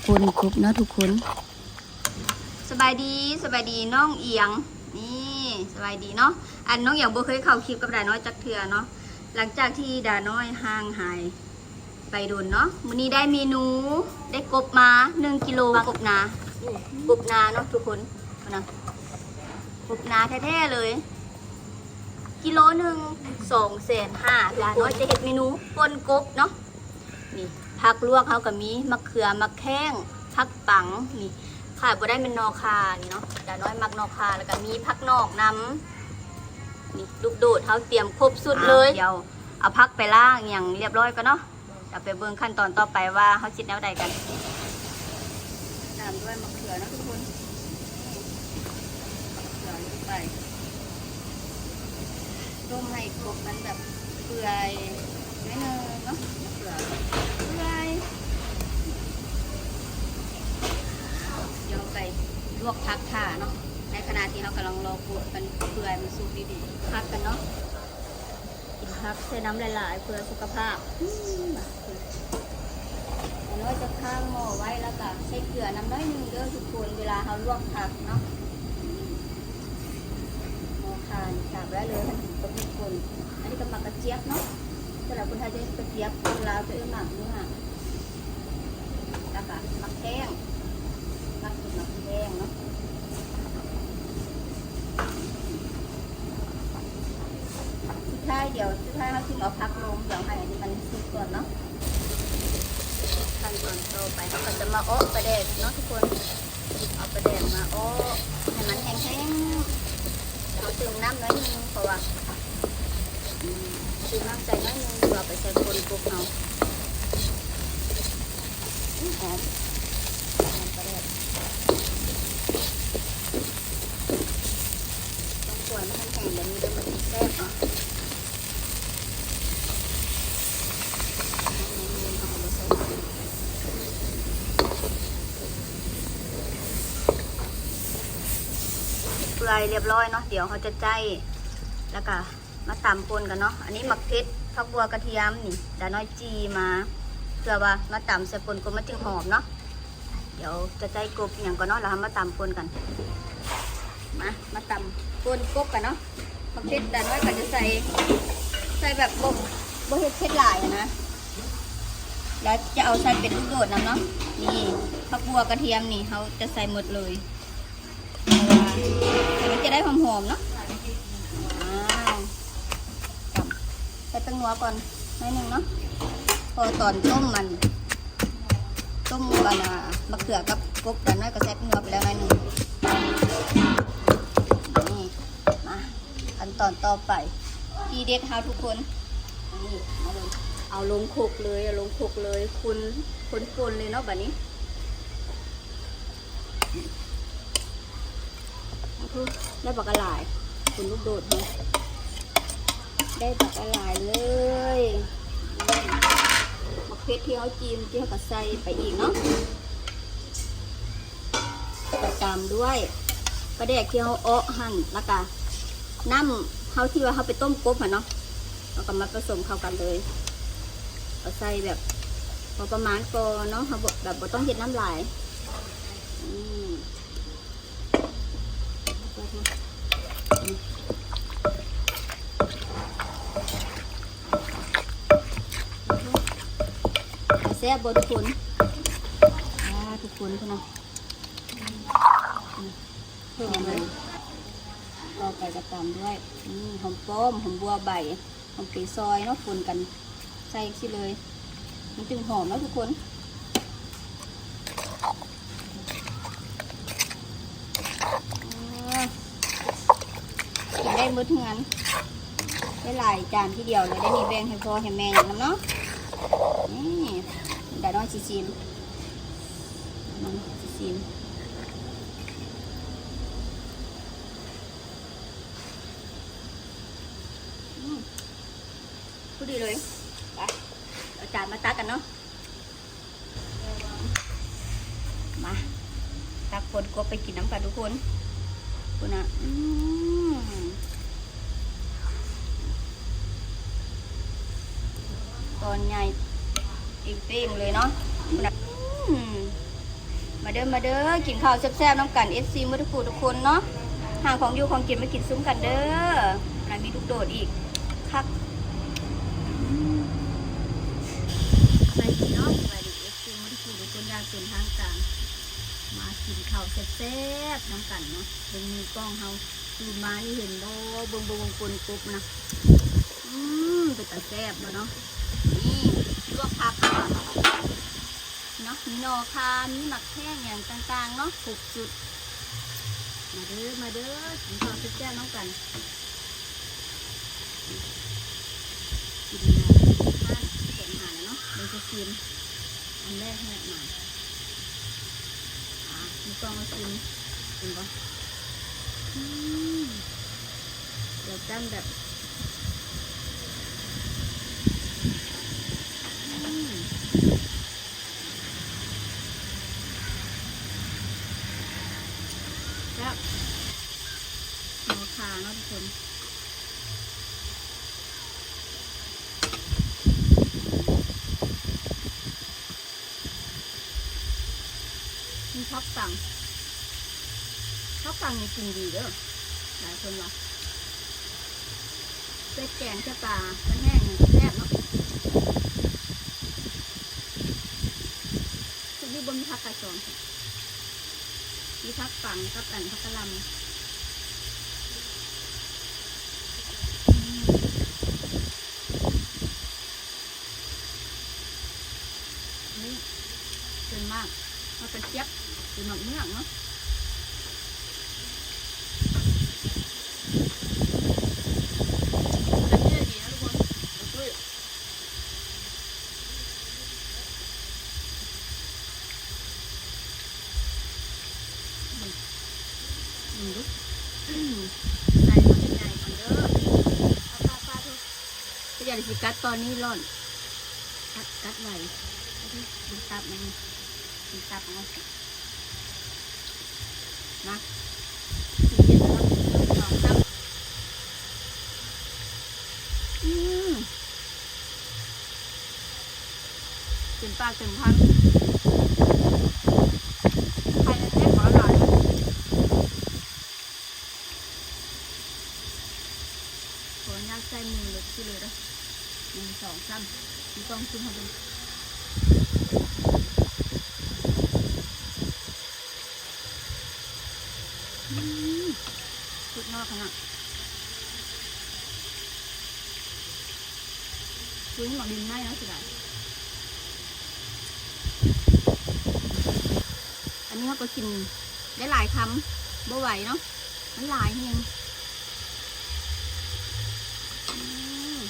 ຄົນກົບເນາະທຸກຄົນ. ສະບາຍດີ ສະບາຍດີນ້ອງອຽງ. ນີ້ ສະບາຍດີເນາະ. ອັນ ນ້ອງອຽງບໍ່ເຄີຍເຂົ້າຄລິບກັບດານ້ອຍຈັກເທື່ອເນາະ ຫຼັງຈາກທີ່ດານ້ອຍຫ່າງຫາຍໄປດົນເນາະ. ມື້ນີ້ໄດ້ເມນູ ໄດ້ກົບມາໜຶ່ງກິໂລ ກົບນາ ກົບນາເນາະທຸກຄົນ. ນະ ກົບນາແທ້ໆເລີຍ ກິໂລໜຶ່ງສອງແສນຫ້າ. ດານ້ອຍຈະເຮັດເມນູປົ່ນກົບເນາະ. ນີ້ ຜັກລວກເຮົາກໍມີ ໝາກເຂືອ ໝາກແຂ້ງ ຜັກປັງ. ນີ້ ຂາດບໍ່ໄດ້ແມ່ນໜໍ່ຂ່ານີ້ເນາະ ດານ້ອຍມັກໜໍ່ຂ່າ. ແລ້ວກໍມີຜັກນອກນຳ. ນີ້ ລູກໂດດເຮົາຕຽມຄົບຊຸດເລີຍ. ດຽວເອົາຜັກໄປລ້າງຫຍັງລຽບຮ້ອຍກ່ອນເນາະ. ດຽວໄປເບິ່ງຂັ້ນຕອນຕໍ່ໄປວ່າເຮົາຊິເຮັດແນວໃດກັນ. ຕາມດ້ວຍໝາກເຂືອເນາະທຸກຄົນ. ໝາກເຂືອລົງໄປ ຕົ້ມໃຫ້ກົບມັນແບບເປື່ອຍໜ້ອຍໜຶ່ງເນາະ. ເປື່ອຍ ດຽວໄປລວກຜັກຖ້າເນາະ ໃນຂະນະທີ່ເຮົາກຳລັງລໍກົບມັນເປື່ອຍ ມັນສຸກດີໆ. ຜັກກັນເນາະ ກິນຜັກໃສ່ນ້ຳຫຼາຍໆ ເພື່ອສຸຂະພາບ. ອືມ ດານ້ອຍຈະຄ້າງໝໍ້ໄວ້ ແລ້ວກະໃສ່ເກືອນຳໜ້ອຍໜຶ່ງເດີທຸກຄົນ ເວລາເຮົາລວກຜັກເນາະ. ໝໍ້ຄານ ສາບໄວ້ເລີຍ ໃຫ້ມັນກົບໃຫ້ຄົນ. ອັນນີ້ກໍໝາກກະຈຽບເນາະ ສຳລັບຄົນໄທຈະເອີ້ນກະຈຽບ ຄົນລາວຈະເອີ້ນໝາກເມືອກ. ແລ້ວກະໝາກແຂ້ງ ໝາກ ໝາກແຂ້ງເນາະ. ສຸດທ້າຍ ດຽວສຸດທ້າຍເຮົາຊິເອົາຜັກລົງ ດຽວໃຫ້ອັນນີ້ມັນສຸກກ່ອນເນາະ. ຂັ້ນຕອນຕໍ່ໄປເຮົາກໍຈະມາເອາະປາແດກເນາະທຸກຄົນ. ເອົາປາແດກມາເອາະໃຫ້ມັນແຫ້ງໆ ເຮົາຕື່ມນ້ຳໜ້ອຍໜຶ່ງ ເພາະວ່າ ອືມ ຕື່ມນ້ຳໃສ່ໜ້ອຍໜຶ່ງ ເພື່ອເອົາໄປໃສ່ປົ່ນກົບເຮົາ. ອືມ ຫອມ ຫອມປາແດກ. ຕ້ອງກວນໃຫ້ມັນແຫ້ງແບບນີ້ເດີ ມັນຊິແຊບເນາະ. ເປື່ອຍລຽບຮ້ອຍເນາະ ດຽວເຮົາຈະໃຊ້ ແລ້ວກະມາຕຳປົ່ນກັນເນາະ. ອັນນີ້ໝາກເຜັດ ຜັກບົ່ວ ກະທຽມ ນີ້ ດານ້ອຍຈີ່ມາ ເພື່ອວ່າມາຕຳໃສ່ປົ່ນກົບມັນຈຶ່ງຫອມເນາະ. ດຽວຈະໃສ່ກົບອີ່ຫຍັງກ່ອນເນາະ ແລ້ວເຮົາມາຕຳປົ່ນກັນ. ມາ ມາຕຳປົ່ນກົບກັນເນາະ. ໝາກເຜັດດານ້ອຍກໍຈະໃສ່ ໃສ່ແບບບໍ່ ບໍ່ເຮັດເຜັດຫຼາຍນະ ແລ້ວຈະເອົາໃສ່ເປັນລູກໂດດນຳເນາະ. ນີ້ ຜັກບົ່ວ ກະທຽມ ນີ້ເຮົາຈະໃສ່ໝົດເລີຍ ເພາະວ່າມັນຈະໄດ້ຫອມໆເນາະ. ອ້າວ ໃສ່ແປ້ງນົວກ່ອນໜ້ອຍໜຶ່ງເນາະ ເພາະວ່າຕອນຕົ້ມມັນ ຕົ້ມອັນນ່າ ມະເຂືອກັບກົບ ດານ້ອຍກໍໃສ່ແປ້ງນົວໄປແລ້ວໜ້ອຍໜຶ່ງ. ນີ້ ມາ ຂັ້ນຕອນຕໍ່ໄປ ທີເດັດເຮົາທຸກຄົນ. ນີ້ ມາເບິ່ງ ເອົາລົງຄົກເລີຍ ເອົາລົງຄົກເລີຍ ຄົນ ຄົນໆເລີຍເນາະ ບາດນີ້. ໄດ້ບັກຫຼາຍ ເປັນລູກໂດດເນາະ ໄດ້ບັກຫຼາຍເລີຍ. ໝາກເຜັດທີ່ເຮົາຈີ່ມ ທີ່ເຮົາກໍໃສ່ໄປອີກເນາະ ແລ້ວກໍຕາມດ້ວຍປາແດກທີ່ເຮົາເອາະຫັ້ນ ແລ້ວກໍນ້ຳເຮົາທີ່ວ່າເຮົາໄປຕົ້ມກົບຫັ້ນເນາະ ເຮົາກໍມາປະສົມເຂົ້າກັນເລີຍ ເອົາໃສ່ແບບພໍປະມານກໍເນາະ ເຮົາບໍ່ ແບບບໍ່ຕ້ອງເຮັດນ້ຳຫຼາຍ. ອືມ ແຊບບໍ່ທຸກຄົນ? ອ່າ ທຸກຄົນພຸ້ນນະ ອືມ ເພີ່ມເລີຍ ຕໍ່ໄປກໍຕາມດ້ວຍ ນີ້ ຫອມປ້ອມ ຫອມບົ່ວໃບ ຫອມເກສອນເນາະ ປົນກັນໃສ່ຈັ່ງຊີ້ເລີຍ ມັນຈຶ່ງຫອມເນາະທຸກຄົນ. ອືມ ກິນໄດ້ໝົດເຮືອນ ໄດ້ຫຼາຍຈານທີດຽວເລີຍ ໄດ້ມີແບ່ງໃຫ້ພໍ່ໃຫ້ແມ່ນຳເນາະ. ນີ້ ດານ້ອຍຊິຊີມ ດານ້ອຍຊິຊີມ. ອືມ ພໍດີເລີຍ ໄປ ເອົາຈານມາຕັກກັນເນາະ ມາ ຕັກປົ່ນກົບໄປກິນນຳກັນທຸກຄົນ ພຸ້ນນະ ອືມ ຕອນໃຫຍ່ເປັ້ງໆເລີຍເນາະ ພຸ້ນນະ ອືມ. ມາເດີ ມາເດີ ກິນເຂົ້າແຊບໆນຳກັນ ເອັຟຊີ ໝົດທຸກຜູ້ທຸກຄົນເນາະ. ຫາຂອງຢູ່ຂອງກິນມາກິນຊຸມກັນເດີ. ອັນນັ້ນມີລູກໂດດອີກ ຄັກ. ສະບາຍດີເນາະ ສະບາຍດີ ເອັຟຊີ ໝົດທຸກຜູ້ທຸກຄົນຢ່າງເປັນທາງການ. ມາກິນເຂົ້າແຊບໆນຳກັນເນາະ. ເບິ່ງມືກ້ອງເຮົາ ຄືມານີ້ເຫັນບໍ່ ເບິ່ງໆ ເບິ່ງ ກົນກົບນະ. ອືມ ເປັນຕາແຊບບໍ່ເນາະ. ນີ້ລວກຜັກເນາະ ມີໜໍ່ຂ່າ ມີໝາກແຂ້ງຫຍັງຕ່າງໆເນາະ ຄົບຊຸດ. ມາເດີ ມາເດີ ກິນເຂົ້າແຊບໆນຳກັນ. ກິນແບບຮ້ານເປັນອາຫານແລ້ວເນາະ ເບິ່ງຊິຊີມ. ອັນແລກແຮກມາ ອາ ມີກ້ອງມາຊີມ ເຫັນບໍ່? ອືມ ດຽວຈ້ຳແບບ ອືມ ແຊບ ໜໍ່ຂ່າເນາະທຸກຄົນ. ມີຜັກປັງ ຜັກປັງນີ້ກິນດີເດີ ຫຼາຍຄົນວ່າ ເຮັດແກງໃສ່ປາ ປາແຫ້ງນີ້ແຊບເນາະ. ຄືຢູ່ບໍ່ມີຜັກກາດສອນ ມີຜັກປັງກັບອັນ ຜັກກະຫຼ່ຳ. ອືມ ນີ້ ສ່ວນມາກເຮົາກະຈຽບ ຫຼືໝາກເມືອກເນາະ. ແບບນີ້ດີນະທຸກຄົນ ອືມ ອືມ ໃສ່ເຂົ້າໃຫຍ່ໆກ່ອນເດີ. ປາ ປາ ປາ ທຸກ ພະຍາຊິກັດຕອນນີ້ຮ້ອນ ກັດ ກັດໄວ. ເບິ່ງຕັບມັນ ເບິ່ງຕັບເອົາ ມາ ຊິເຮັດແລ້ວເນາະ ໜຶ່ງ ສອງ ສາມ ອືມ ເຕັມປາກເຕັມຄຳ ໄຂ່ແນ່ນໆ ບໍ່ຫຼາຍ. ຂໍອະນຸຍາດໃຊ້ມືເລີຍ ຄືເລີຍເດີ ໜຶ່ງ ສອງ ສາມ ມີກ້ອງຊຸມໃຫ້ເບິ່ງ. ອືມ ສຸດຍອດຂະໜາດ. ອຸ້ຍ ໝາກດິນໄໝ້ເນາະ ເສຍດາຍ. ອັນນີ້ເຮົາກໍກິນໄດ້ຫຼາຍຄຳ ບໍ່ໄຫວເນາະ ມັນຫຼາຍແຮງ. ອືມ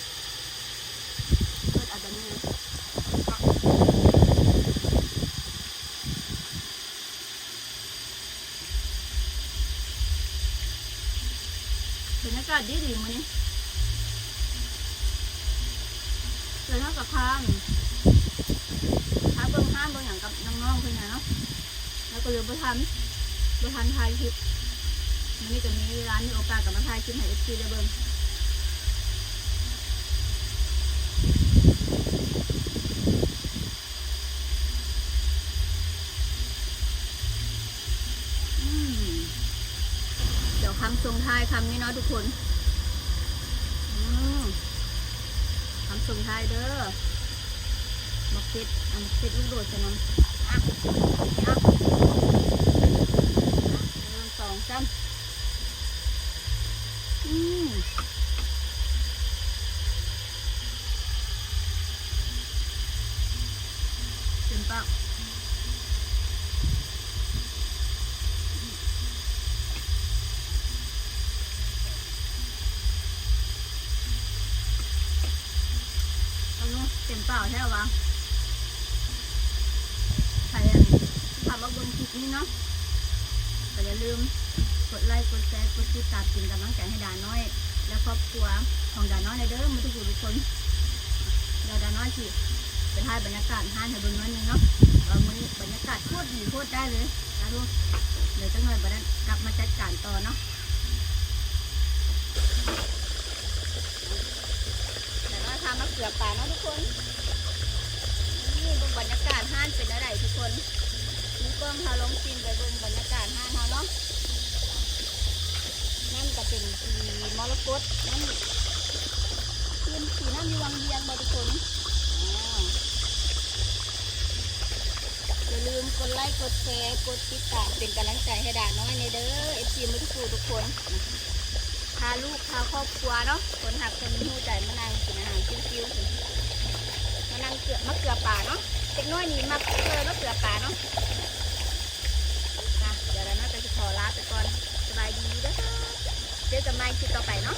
ເປີດເອົາແບບນີ້ນະ. ບັນຍາກາດດີໆ ມື້ນີ້ ແລ້ວເຮົາກໍພາ ພາເບິ່ງຮ້ານເບິ່ງຫຍັງກັບນ້ອງໆ ເພິ່ນນະເນາະ ແລ້ວກໍເລີຍບໍ່ທັນ ບໍ່ທັນຖ່າຍຄລິບ. ມື້ນີ້ກໍມີເວລາ ມີໂອກາດກໍມາຖ່າຍຄລິບໃຫ້ເອັຟຊີໄດ້ເບິ່ງ. ອືມ ດຽວຄຳສົ່ງທ້າຍຄຳນີ້ເນາະທຸກຄົນ. ອືມ ຄຳສົ່ງທ້າຍເດີ ໝາກເຜັດ ເອົາໝາກເຜັດລູກໂດດໃສ່ນຳ. ອ່ະ ນີ້ເນາະ ໜຶ່ງ ສອງ ສາມ. ອືມ ເຕັມປາກ. ເອົາເນາະ ເຕັມປາກແທ້ຫວາ. ໃຜ ອັນ ທີ່ເຂົ້າມາເບິ່ງຄລິບນີ້ເນາະ ກໍຢ່າລືມກົດໄລ້ ກົດແຊ ກົດຕິດຕາມ ເປັນກຳລັງໃຈໃຫ້ດານ້ອຍ ແລະ ຄອບຄົວຂອງດານ້ອຍແດ່ເດີ ໝົດທຸກຜູ້ທຸກຄົນ. ດຽວດານ້ອຍຊິໄປຖ່າຍບັນຍາກາດຮ້ານໃຫ້ເບິ່ງໜ້ອຍໜຶ່ງເນາະ ວ່າມື້ນີ້ບັນຍາກາດໂຄດດີ ໂຄດໄດ້ເລີຍ. ສາທຸ ດຽວຈັກໜ່ອຍບາດນັ້ນກັບມາຈັດການຕໍ່ເນາະ. ດານ້ອຍພາມາເກືອປາເນາະທຸກຄົນ. ນີ້ເບິ່ງບັນຍາກາດຮ້ານເປັນແນວໃດທຸກຄົນ ມີ ເບິ່ງ ເຮົາລອງຊີມໄປເບິ່ງບັນຍາກາດຮ້ານເຮົາເນາະ. ນ້ຳກໍເປັນສີມໍລະກົດ ນ້ຳ ຄືນສີນ້ຳຢູ່ວັງວຽງບໍ່ທຸກຄົນ? ອ່າ ຢ່າລືມກົດໄລ ກົດແຊ ກົດຕິດຕາມ ເປັນກຳລັງໃຈໃຫ້ດານ້ອຍແດ່ເດີ ເອັຟຊີ ໝົດທຸກຜູ້ທຸກຄົນ. ພາລູກພາຄອບຄົວເນາະ ຄົນຮັກຄົນມີຮູ້ໃຈ ມານັ່ງກິນອາຫານຊິວໆ ມານັ່ງເກືອ ມາເກືອປາເນາະ. ເດັກນ້ອຍນີ້ມັກເລີຍມາເກືອປາເນາະ. ອ່ະ ດຽວດານ້ອຍກໍຊິຂໍລາໄປກ່ອນ ສະບາຍດີເດີ ເຈີກັນໃໝ່ຄລິບຕໍ່ໄປເນາະ.